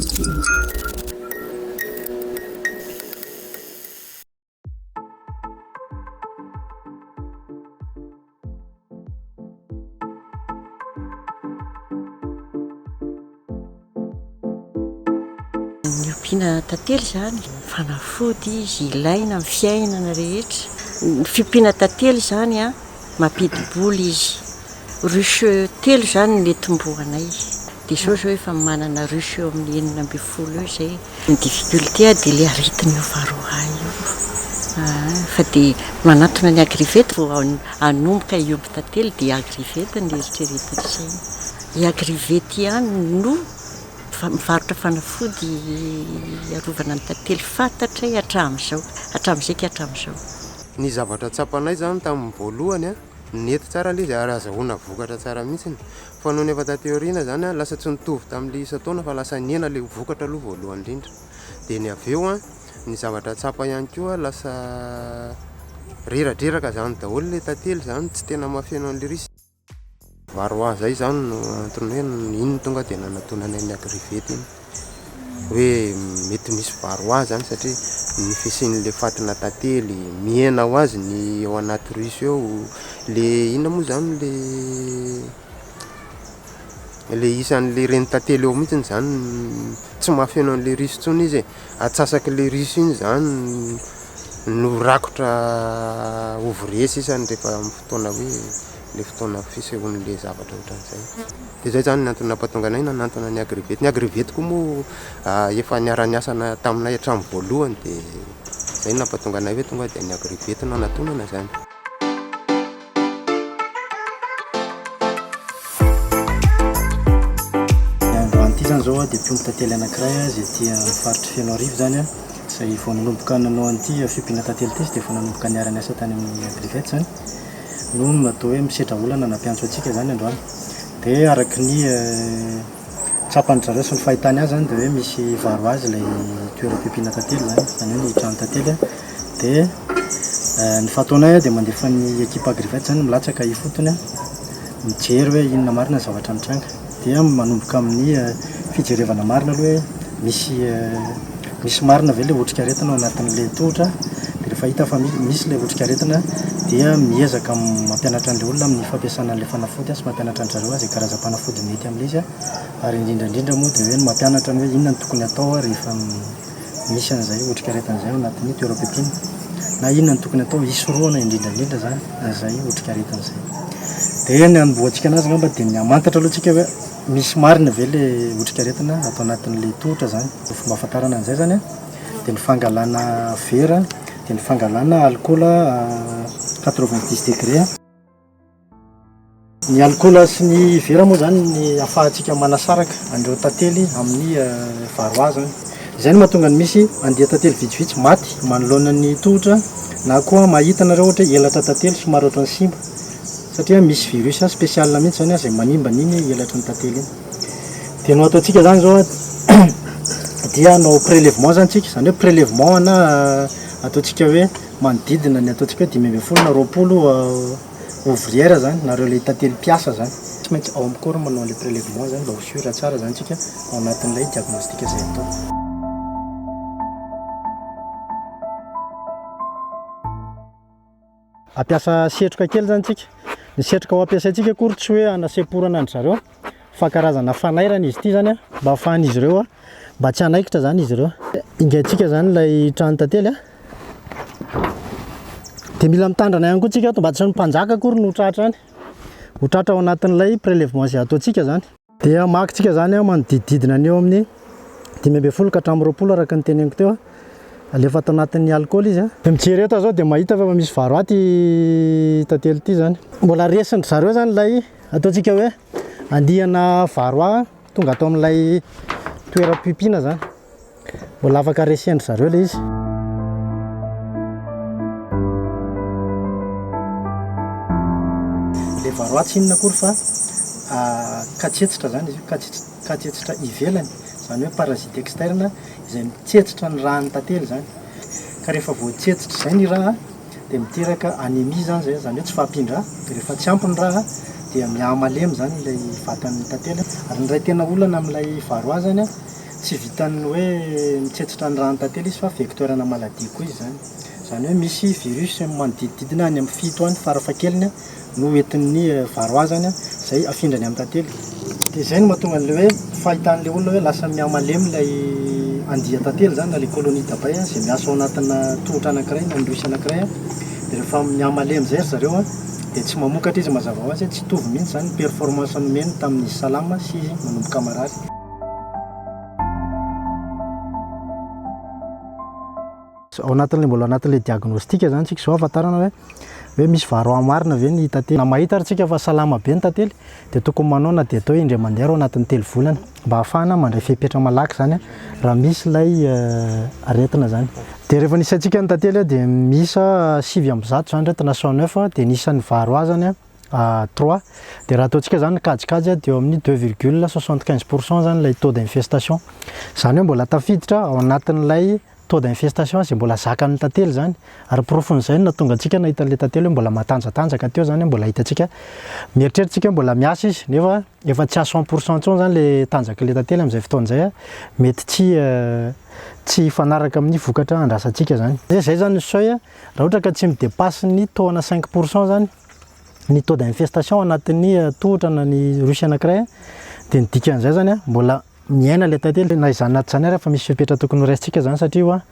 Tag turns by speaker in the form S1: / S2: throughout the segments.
S1: Ny ompiana tantely izany, fanafody izy ilaina amin'ny fiainana rehetra. Ny fiompiana tantely izany an, mampidi-bola izy. Ruche telo izany no nitomboanay. Dia izao izao efa manana ruche eo amin'ny 16 eo izay. Ny difficulté dia ilay aretina io varroa io. Fa dia manantona ny Agrivet vao hanomboka hiompy tantely dia Agrivet no eritreretin'ny saina. I Agrivet ihany no mivarotra fanafody hiarovana ny tantely fantatray hatramin'izao, hatramin'izay ka hatramin'izao.
S2: Ny zavatra tsapanay izany tamin'ny voalohany an, nety tsara ilay izy ary azahoana vokatra tsara mihitsy, fa nony efa taty aoriana izany an, lasa tsy nitovy tamin'ilay isan-taona fa lasa nihena ilay vokatra aloha voalohany indrindra, dia ny avy eo an, ny zavatra tsapa ihany koa lasa reradreraka izany daholo ilay tantely izany, tsy tena mahafeno an'ilay risque. Varroa zay zany no antony hoe iny no tonga dia nanatonanay ny Agrivet iny hoe mety misy varroa zany satria ny fisian'le fatina tantely mihena ho azy ny ao anaty ruche eo, le inona moa zany le le isan'le renin-tantely eo mihitsiny zany tsy mahafeno an'le ruche intsony izy e, atsasak'le ruche iny zany no rakotra ouvrier sisany rehefa amin'ny fotoana hoe le fotoana fisehoan'le zavatra ohatran'izay. Dia zay zany ny antony nampatonga anay nanantona ny Agrivet. Ny Agrivet koa moa efa niara-niasa taminay hatramin'ny voalohany dia zay no nampatonga anay hoe tonga dia ny Agrivet no nanatonana zany.
S3: Androany ity zany zao dia mpiompy tantely anankiray izay aty amin'ny faritr'i Fenoarivo zany izay vao nanomboka nanao an'ity fiompiana tantely ity izy dia efa nanomboka niara-niasa tany amin'ny Agrivet zany. no natao hoe misedra olana nampiantso antsika izany androany. Dia araka ny tsapan-dry zareo sy ny fahitany azy izany dia hoe misy varroa azy ilay toeram-piompiana tantely izany, izany hoe ny tranon-tantely. Dia ny fataonay dia mandefa ny ekipa Agrivet izany milatsaka ifotony mijery hoe inona marina ny zavatra mitranga. Dia manomboka amin'ny fijerevana marina aloha hoe misy misy marina ve ilay otrikaretina ao anatin'ilay tohotra, dia rehefa hita fa misy ilay otrikaretina dia miezaka mampianatra an'ilay olona amin'ny fampiasana an'ilay fanafody sy mampianatra an-dry zareo izay karazam-panafody mety amin'ilay izy ary indrindra indrindra moa dia hoe ny mampianatra ny hoe inona no tokony atao rehefa misy an'izay otrikaretina izay ao anatin'ny toeram-piompiana na inona no tokony atao hisorohana indrindra indrindra izany an'izay otrikaretina izay. Dia ny hanombohantsika anazy angamba dia ny hamantatra aloha tsika hoe misy marina ve ilay otrikaretina ato anatin'ilay tohotra izany. Ny fomba ahafantarana an'izay izany an, dia ny fangalana vera, dia ny fangalana alikaola 90 degré. Ny alikaola sy ny vera moa izany ny ahafahantsika manasaraka an'ireo tantely amin'ny varroa izany. Izay no mahatonga ny misy andian-tantely vitsivitsy maty manoloana ny tohotra na koa mahita nareo ohatra hoe elatra tantely somary ohatran'ny simba satria misy virus spécial mihitsy izany izay manimba an'iny elatry ny tantely iny. Dia ny ho ataontsika izany izao dia hanao prélèvement izany tsika, izany hoe prélèvement ana ataontsika hoe manodidina ny ataontsika hoe 15 na 20 ouvrière zany nareo le tantely mpiasa zany. Tsy maintsy ao amin'ny corps manao an'ilay prélèvement zany mba ho sûr tsara zany tsika ao anatin'ilay diagnostic izay atao. Hampiasa setroka kely zany tsika. Ny setroka ho ampiasaintsika akory tsy hoe hanasemporana an-dry zareo fa karazana fanairana izy ity zany mba ahafahan'izy ireo mba tsy hanaikitra zany izy ireo. Ingaintsika zany ilay tranon-tantely a. Dia mila mitandrana ihany koa tsika ato mba tsy ny mpanjaka akory no ho tratra any. Ho tratra ao anatin'ilay prélèvement izay ataontsika zany. Dia maka tsika zany a manodidididina ny eo amin'ny 15 ka hatramin'ny 20 araka ny teneniko teo a. Alefa ato anatin'ny alikaola izy a. Dia mijery eto aho zao dia mahita fa efa misy varroa ity tantely ity zany. Mbola resin-dry zareo zany ilay ataontsika hoe andiana varroa tonga ato amin'ilay toeram-piompiana zany. Mbola afaka resen-dry zareo ilay izy. Ilay varroa tsy inona akory fa katsetsitra zany izy io, katsetsitra ivelany, izany hoe parasite externe izay mitsetsitra ny ràn'ny tantely zany. Ka rehefa voatsetsitra izay ny rà dia miteraka anémie zany zay, izany hoe tsy fahampian-drà, dia rehefa tsy ampy ny rà dia mihamalemy zany ilay vatan'ny tantely. Ary ny iray tena olana amin'ilay varroa zany an, Tsy vitan'ny hoe mitsetsitra ny ràn'ny tantely izy fa vecteur-na maladie koa izy izany. Izany hoe misy virus manodidididina any amin'ny fito any farafahakeliny no entin'ny varroa izany izay afindrany amin'ny tantely. Dia izay no mahatonga an'ilay hoe fahitan'ilay olona hoe lasa mihamalemy ilay andian-tantely izany na ilay colonie d'abeille izay miasa ao anatina tohotra anankiray na ruche anankiray. Dia rehefa mihamalemy izay ry zareo dia tsy mamokatra izy mazava ho azy, tsy hitovy mihitsy izany ny performance nomeny tamin'izy salama sy izy manomboka marary. Ao anatin'ilay mbola anatin'ilay diagnostic izany tsika izao ahafantarana hoe hoe misy varroa marina ve ny tantely. Na mahita ary tsika fa salama be ny tantely dia tokony manao na dia atao hoe indray mandeha ary ao anatin'ny telo volana mba ahafahana mandray fepetra malaky izany raha misy ilay aretina izany. Dia rehefa nisaintsika ny tantely dia miisa 109 izany ireto na 109 dia ny isan'ny varroa izany trois dia raha ataontsika izany ny kajikajy dia eo amin'ny 2,75% izany ilay taux d'infestation. Izany hoe mbola tafiditra ao anatin'ilay taux d'infestation izay mbola zakan'ny tantely izany ary porofon'izay no nahatonga antsika nahita an'ilay tantely hoe mbola matanjatanjaka teo izany mbola hitantsika mieritreritra isika hoe mbola miasa izy nefa efa tsy à 100% intsony izany ilay tanjak'ilay tantely amin'izay fotoana izay mety tsy tsy hifanaraka amin'ny vokatra andrasantsika izany. Izay izany ny seuil raha ohatra ka tsy mi-dépasse ny taux ana 5% izany ny taux d'infestation anatin'ny tohotra na ny ruche anankiray dia ny dikan'izay zany mbola miaina ilay tantely na izany na tsy izany ary efa misy fepetra tokony ho raisintsika zany satria hoa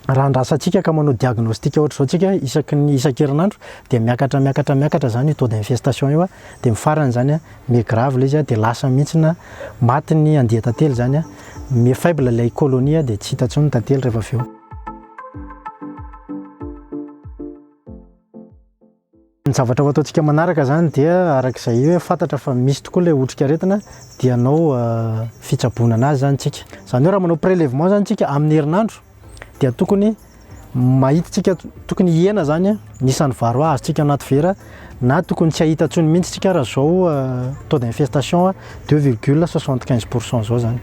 S3: raha andrasantsika ka manao diagnostic ohatr'izao tsika isaky ny isan-kerinandro dia miakatra miakatra miakatra zany io taux d'infestation io dia ny farany zany miha grave ilay izy dia lasa mihitsy na maty ny andian-tantely zany miha faible ilay colonie dia tsy hita intsony ny tantely rehefa avy eo. Ny zavatra ho ataontsika manaraka izany dia araka izay hoe fantatra fa misy tokoa ilay otrikaretina dia hanao fitsaboana anazy izany tsika. Izany hoe raha manao prélèvement izany tsika amin'ny herinandro dia tokony mahita tsika tokony hihena izany ny isan'ny varroa azontsika anaty vera na tokony tsy hahita intsony mihitsy tsika raha izao taux d'infestation 2,75 pourcent izao izany.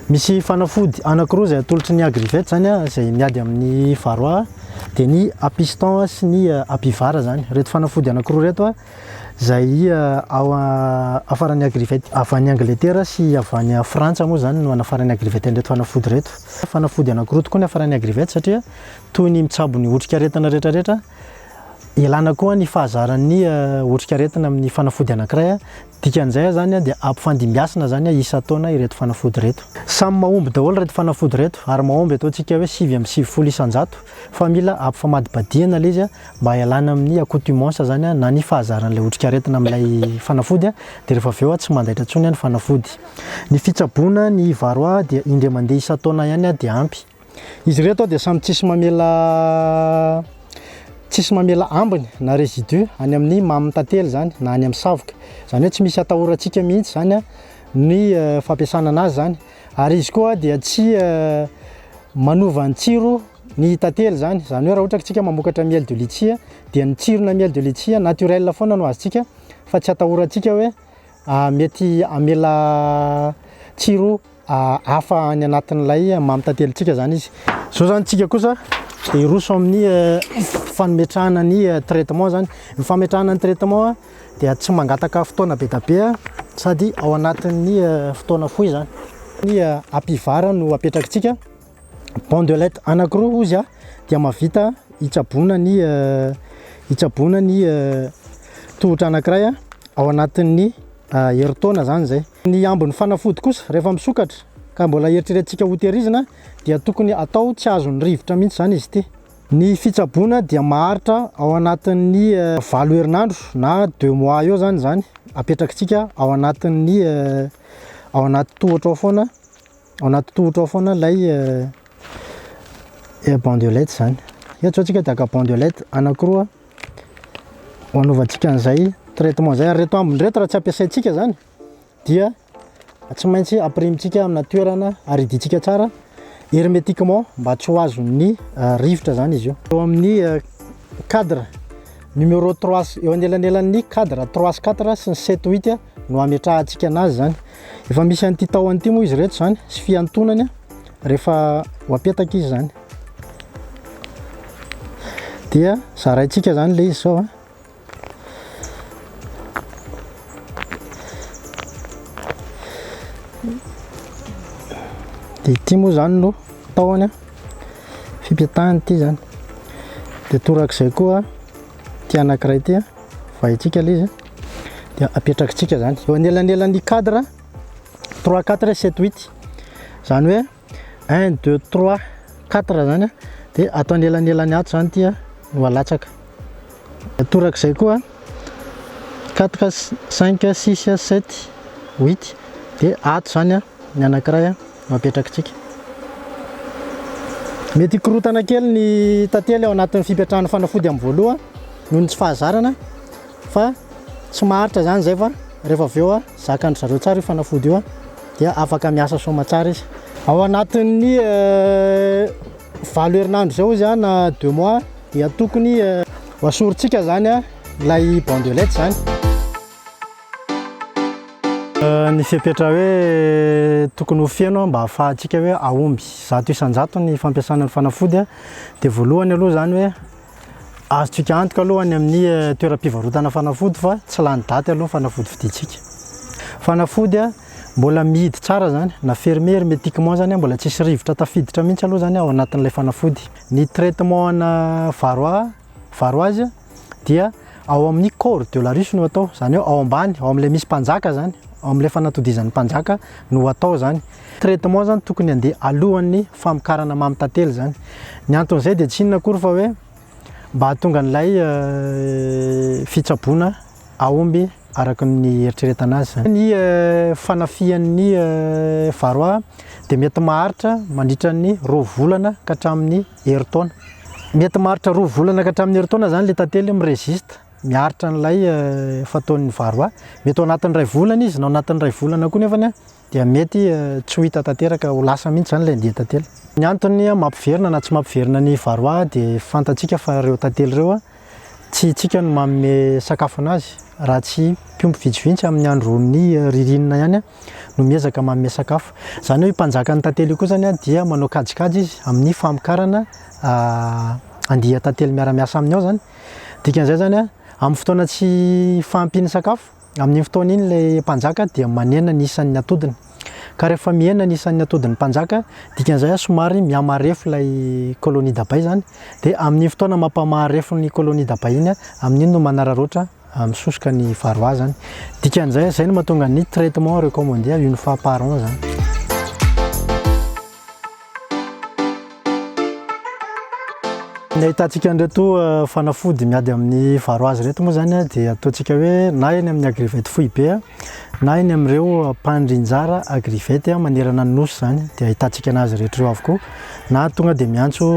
S3: Misy fanafody anankiroa izay atolotry ny Agrivet izany izay miady amin'ny varroa dia ny Apistan sy ny Apivar izany. Ireto fanafody anankiroa ireto izay ao afaran'ny Agrivet avy any Angletera sy avy any Frantsa moa izany no anafaran'ny Agrivet an'ireto fanafody ireto. Fanafody anankiroa tokoa ny afaran'ny Agrivet satria toy ny mitsabo ny otrikaretina rehetrarehetra, ialana koa ny fahazaran'ny otrikaretina amin'ny fanafody anankiray Dikan'izay azany dia ampifandimbiasina izany isan-taona ireto fanafody ireto. Samy mahomby daholo ireto fanafody ireto ary mahomby ataontsika hoe 99% fa mila ampifamadibadihana ilay izy mba hialana amin'ny accoutumance izany na ny fahazaran'ilay otrikaretina amin'ilay fanafody dia rehefa avy eo tsy mandaitra intsony ny fanafody. Ny fitsaboana ny varroa dia indray mandeha isan-taona ihany dia ampy. Izy ireto dia samy tsisy mamela tsisy mamela ambiny na résidu any amin'ny mamin'ny tantely izany na any amin'ny savoka. Izany hoe tsy misy atahorantsika mihitsy izany ny fampiasana anazy izany. Ary izy koa dia tsy manova ny tsiro ny tantely izany. Izany hoe raha ohatra ka tsika mamokatra miel de litchi dia ny tsirona miel de litchi naturel foana no azontsika fa tsy atahorantsika hoe mety hamela tsiro hafa any anatin'ilay mamy tantelintsika zany izy. Zao zany tsika kosa dia hiroso amin'ny fametrahana ny traitement zany. Ny fametrahana ny traitement dia tsy mangataka fotoana be dia be sady ao anatin'ny fotoana fohy zany. Ny apivar no apetrakitsika, bandelette anankiroa hozy dia mahavita hitsaboana ny hitsaboana ny tohotra anankiray ao anatin'ny herintaona zany zay. Ny ambin'ny fanafody kosa rehefa misokatra ka mbola eritreretintsika hotehirizina dia tokony atao tsy azon'ny rivotra mihitsy izany izy ity. Ny fitsaboana dia maharitra ao anatin'ny valo herinandro na deux mois eo zany izany apetrakitsika ao anatin'ny ao anaty tohotra ao foana ao anaty tohotra ao foana ilay bandelette izany. Eto zao tsika dia haka bandelette anankiroa ho anaovantsika an'izay traitement izay ary ireto ambiny ireto raha tsy ampiasaintsika izany dia tsy maintsy ampirimintsika amina toerana ary hidintsika tsara hermétiquement mba tsy ho azon'ny rivotra izany izy io. Eo amin'ny cadre numéro 3 eo anelanelan'ny cadre 3 sy 4 sy ny 7 8 no ametrahantsika anazy izany. Efa misy an'ity tahony ity moa izy ireto izany sy fiantonany rehefa ho apetaka izy izany. Dia zaraintsika izany ilay izy izao a. Dia ity moa izany no tahony a, fipetahany ity izany. Dia torak'izay koa ity anankiray ity a, vahintsika ilay izy a, dia apetrakitsika izany eo anelanelan'ny cadre 3 4 7 8 izany hoe 1 2 3 4 izany a, dia ato anelanelany ato izany ity a no alatsaka. Torak'izay koa 4 5 6 7 8 dia ato izany a ny anankiray no apetrakitsika. Mety hikorotana kely ny tantely ao anatin'ny fipetrahan'ny fanafody amin'ny voalohany noho ny tsy fahazarana fa tsy maharitra izany izay fa rehefa avy eo zakan-dry zareo tsara io fanafody io dia afaka miasa soamatsara izy. Ao anatin'ny valo herinandro izao izy na deux mois dia tokony ho asorintsika izany ilay bandelette izany. Ny fepetra hoe tokony ho feno mba ahafahantsika hoe hahomby 100% ny fampiasana ny fanafody dia voalohany aloha izany hoe azontsika antoka aloha any amin'ny toeram-pivarotana fanafody fa tsy lany daty aloha ny fanafody vidintsika. Fanafody mbola mihidy tsara izany na fermé hermétiquement izany mbola tsisy rivotra tafiditra mihitsy aloha izany ao anatin'ilay fanafody. Ny traitement ana varroa, varroase dia ao amin'ny corps de la ruche no atao, izany hoe ao ambany, ao amin'ilay misy mpanjaka izany, ao amin'ilay fanatodizan'ny mpanjaka no atao izany. Traitement izany tokony handeha alohan'ny famokarana mamy tantely izany. Ny anton'izay dia tsy inona akory fa hoe mba hahatonga an'ilay fitsaboana hahomby araka ny eritreretana azy izany. Ny fanafihan'ny varroa dia mety maharitra mandritra ny roa volana ka hatramin'ny herintaona. Mety maharitra roa volana ka hatramin'ny herintaona izany ilay tantely mi-resiste, miaritra an'ilay fataon'ny varroa. Mety ao anatin'ny iray volana izy na ao anatin'ny iray volana koa nefany dia mety tsy ho hita tanteraka, ho lasa mihitsy izany ilay andian-tantely. Ny antony mampiverina na tsy mampiverina ny varroa dia fantatsika fa ireo tantely ireo tsy isika no manome sakafo anazy raha tsy mpiompy vitsivitsy amin'ny andron'ny ririnina ihany no miezaka manome sakafo. Izany hoe io mpanjakan'ny tantely io koa izany dia manao kajikajy izy amin'ny famokarana andian-tantely miara-miasa aminy ao izany. Dikan'izay izany amin'ny fotoana tsy fahampian'ny sakafo, amin'iny fotoana iny ilay mpanjaka dia manena ny isan'ny atodiny. Ka rehefa mihena ny isan'ny atodin'ny mpanjaka, dikan'izay somary mihamarefo ilay colonie d'abeilles izany. Dia amin'iny fotoana mampamaharefo ny colonie d'abeilles iny, amin'iny no manararaotra misosoka ny varroa zany. Dikan'izay, zay no mahatonga ny traitement recommandé une fois par an zany. Ny ahitantsika an'ireto fanafody miady amin'ny varroase ireto moa zany dia ataontsika hoe na eny amin'ny Agrivet foibe na eny amin'ireo mpandrinjara Agrivet manerana ny nosy zany dia ahitantsika anazy rehetra ireo avokoa na tonga dia miantso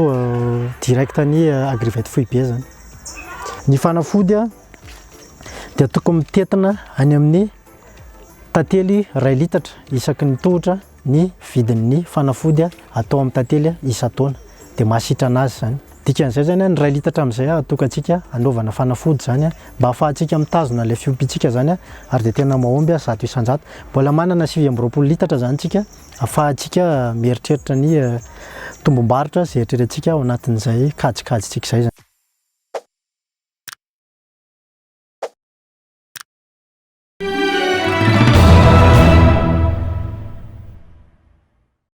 S3: direct ny Agrivet foibe zany. Ny fanafody dia tokony mitentina any amin'ny tantely iray litatra isaky ny tohotra ny vidin'ny fanafody atao amin'ny tantely isan-taona dia mahasitrana azy izany. Dikan'izay izany ny iray litatra amin'izay atokantsika hanaovana fanafody izany mba ahafahantsika mitazona ilay fiompiantsika izany ary dia tena mahomby 100%. Mbola manana 29 litatra izany tsika ahafahantsika mieritreritra ny tombom-barotra izay eritreretintsika ao anatin'izay kajikajintsika izay.